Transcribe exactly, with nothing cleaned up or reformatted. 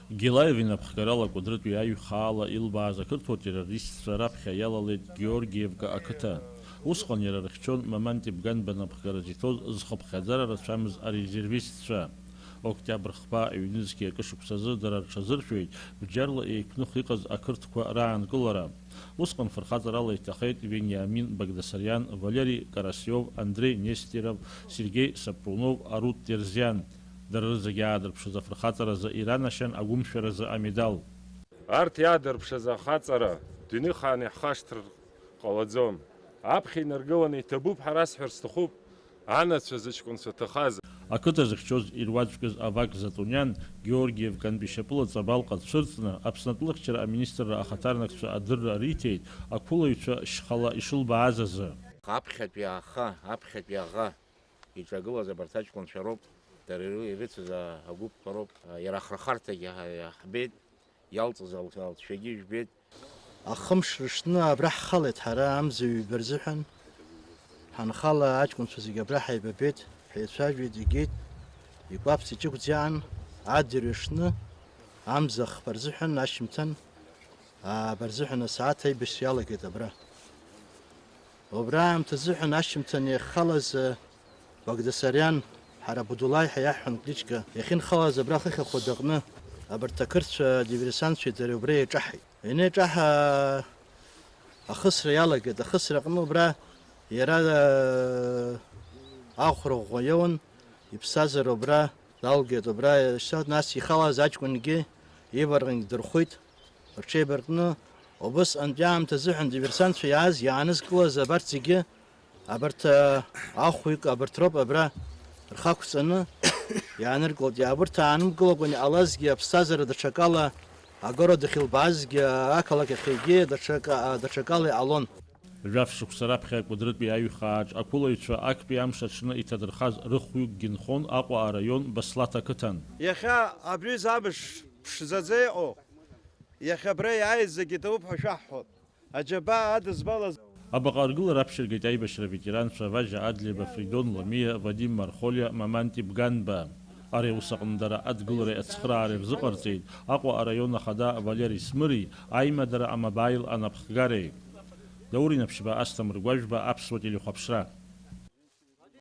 Гилаев инапхгарала Кәыдрытәи аҩхаала илбааз ақырҭуа террористцәа раԥхьа иалалеит Георгиевка ақыҭа. Усҟан иара рыхьчон Маманти Бганба напхгаразы иҭоз зхыԥхьаӡара рацәамыз арезервистцәа. Октиабр хԥа ҩнызқьи акы шықәсазы дара рҽазыршәеит бџьарла еиқәных иҟаз ақырҭқәа раанкылара. Усҟан фырхаҵарала иҭахеит Вениамин Багдасариан, Валери Карасиов, Андреи Нестеров, Сергеи Сапрунов, Арут Терзиан. Дара рызегьы аадырԥшыз афырхаҵаразы иранашьан агәымшәаразы амедал. Арҭ иаадырԥшыз ахаҵара дунеихаан иаҳхашҭыр ҟалаӡом. Аԥхьа инаргыланы иҭабуп ҳәа расҳәар сҭахуп, анацәа зыҷкәынцәа ҭахаз. Ақыҭа зыхьчоз ируаӡәкыз Авак Затуниан Георгиевкантәи шьапыла ҵабалҟа дцәырҵны, Аԥсны атәылахьчара аминистрра ахаҭарнакцәа адырра риҭеит, ақәылаҩцәа шьхала ишылбааз азы. Аԥхьатәи аха, аԥхьатәи аӷа иҿагылаз абарҭ аҷкәынцәа роуп, дара иры-, ирыцыз а-, агәыԥқәа роуп, а, иара ахырхарҭагьы ҳа-, ҳбеит, иалҵыз ал-, алҵшәагьы жәбеит. Ахымш рышны абра ҳхалеит ҳара амза ҩба рзыҳәан. Ҳанхала аҷкәынцәа зегьы абра ҳаибабеит, ҳеицәажәеит, игеит, икәаԥ-иҷыкәӡа иаан, адырҩаҽны амза хԥа рзыҳәан ашьымҭан, ааба рзыҳәан асааҭ аибашьра иалагеит абра. Убра аамҭазыҳәан ашьымҭан иахьхалаз, э, Багдасариан, ҳара Будулаи ҳәа иаҳҳәон кличка, иахьынхалаз абра хыхь ахәыдаҟны абарҭ ақырҭцәа диверсантцәеи дареи убра еиҿаҳаит. Ианеиҿаҳа, ахысра иалагеит. Ахысра аҟны убра иара, э, ахәра ӷәӷәа иоуан, иԥсҭазаара убра далгеит. Убра, э, шьҭа нас ихалаз аҷкәынгьы иварҟынгь дырхәит. Рҽеибаркны, убысҟантәи аамҭазыҳәан диверсантцәа иааз, иаанызкылаз абарҭ зегьы, абарҭ, а, ахәҩык, абарҭ роуп абра рхы ақәҵаны иааныркылт. Абарҭ аанымгылакәан иҟалазгьы аԥсҭазаара даҽакала, агород ахьылбаазгьы, ақалақь ахьгьы даҽака-, даҽакала иҟалон. Жәаф шықәса раԥхьа Кәыдрытәи аҩхааҿ ақәылаҩцәа актәи амш аҽны иҭадырхаз рыхәҩыкгьы нхон Аҟәа араион Баслаҭ ақыҭан. Иахьа абри замш ԥшӡаӡа иҟоу, иахьа абра иааиз зегьы иҭабуп ҳәа шәаҳҳәоит. Аџьабаа адызбалаз. Абаҟа аргылара аԥшьыргеит аибашьра аветеранцәа Важьа Адлеиба, Фридон Ламиа, Вадим Мархолиа, Маманти Бганба. Ари аус аҟны дара адгылареи ацхыраареи рзыҟарҵеит Аҟәа араион ахада Валери Смыри аимадара амобаил анапхгареи. Даур Инаԥшьба, Асҭамыр Гәажәба, Аԥсуа телехәаԥшра.